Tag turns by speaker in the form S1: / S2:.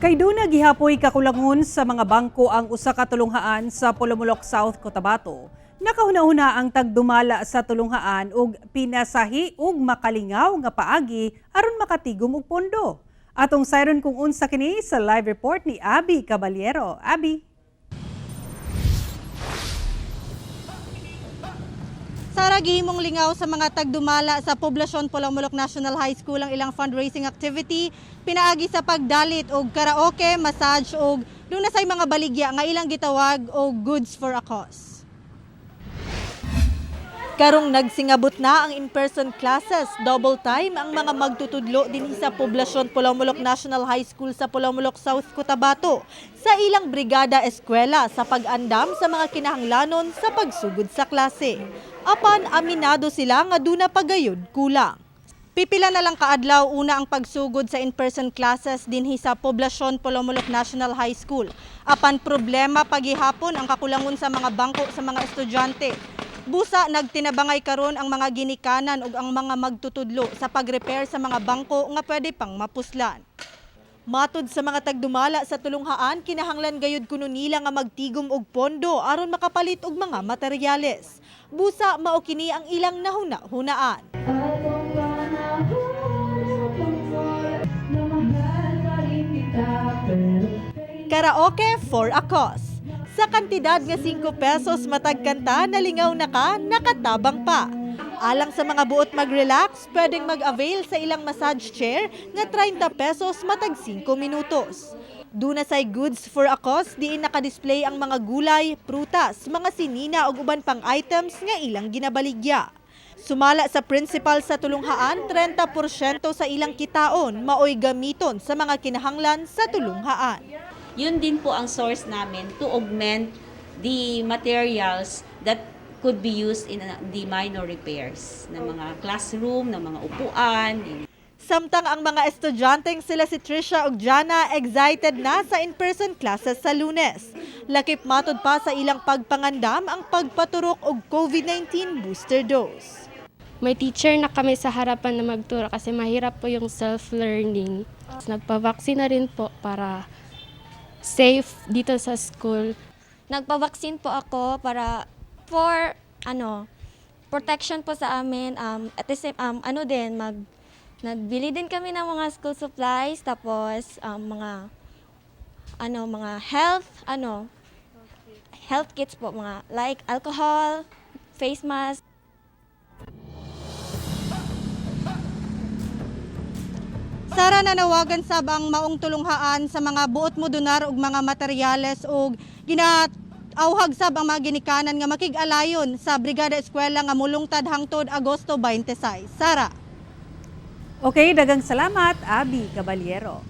S1: Kay duna gihapoy kakulangon sa mga bangko ang usa ka tulunghaan sa Polomolok South, Cotabato. Nakahuna-huna ang tagdumala sa tulunghaan og pinasahi og makalingaw nga paagi aron makatigom og pondo. Atong sayron kung unsa kini sa live report ni Abby Caballero. Abby.
S2: Sara, gihimong lingaw sa mga tagdumala sa poblasyon Polomolok National High School ang ilang fundraising activity pinaagi sa pagdalit og karaoke, massage og duna say mga baligya nga ilang gitawag og goods for a cause. Karong nagsingabot na ang in-person classes, double time ang mga magtutudlo dinhi sa poblasyon Polomolok National High School sa Polomolok South, Cotabato sa ilang brigada eskwela sa pag-andam sa mga kinahanglanon sa pagsugod sa klase. Apan aminado sila nga duna pagayod kulang. Pipila na lang kaadlaw una ang pagsugod sa in-person classes dinhi sa poblasyon Polomolok National High School. Apan problema pagihapon ang kakulangon sa mga bangko sa mga estudyante. Busa nagtinabangay karon ang mga ginikanan ug ang mga magtutudlo sa pag-repair sa mga bangko nga pwede pang mapuslan. Matod sa mga tagdumala sa tulunghaan, kinahanglan gayud kuno nila nga magtigom og pondo aron makapalit og mga materyales. Busa mao kini ang ilang nahuna-hunaan.
S3: Atong panahon pamor na mahal pa rin kita pero
S2: Karaoke for a cause. Sa kantidad nga 5 pesos matag kanta, nalingaw na ka, nakatabang pa. Alang sa mga buot mag-relax, pwedeng mag-avail sa ilang massage chair nga 30 pesos matag 5 minutos. Duna say goods for a cause, diin nakadisplay ang mga gulay, prutas, mga sinina ug uban pang items nga ilang ginabaligya. Sumala sa principal sa tulunghaan, 30% sa ilang kitaon maoy gamiton sa mga kinahanglan sa tulunghaan.
S4: Yun din po ang source namin to augment the materials that could be used in the minor repairs ng mga classroom, ng mga upuan.
S2: Samtang ang mga estudyanteng sila si Trisha ug Jana, excited na sa in-person classes sa Lunes. Lakip matod pa sa ilang pagpangandam ang pagpaturok og COVID-19 booster dose.
S5: May teacher na kami sa harapan na magturo kasi mahirap po yung self-learning. Nagpa-vaccine na rin po para safe dito sa school.
S6: Nagpa-vaccine po ako para for ano protection po sa amin, at the same ano din, nagbili din kami ng mga school supplies, tapos mga ano, mga health ano health kits po, mga like alcohol, face mask.
S2: Sara, nanawagan sab ang maong tulunghaan sa mga buot mo donar og mga materyales og ginaauhag sab ang mga ginikanan nga makig-alayon sa Brigada Eskwela nga mulungtad hangtod Agosto 26. Sara.
S1: Okay, daghang salamat, Abby Caballero.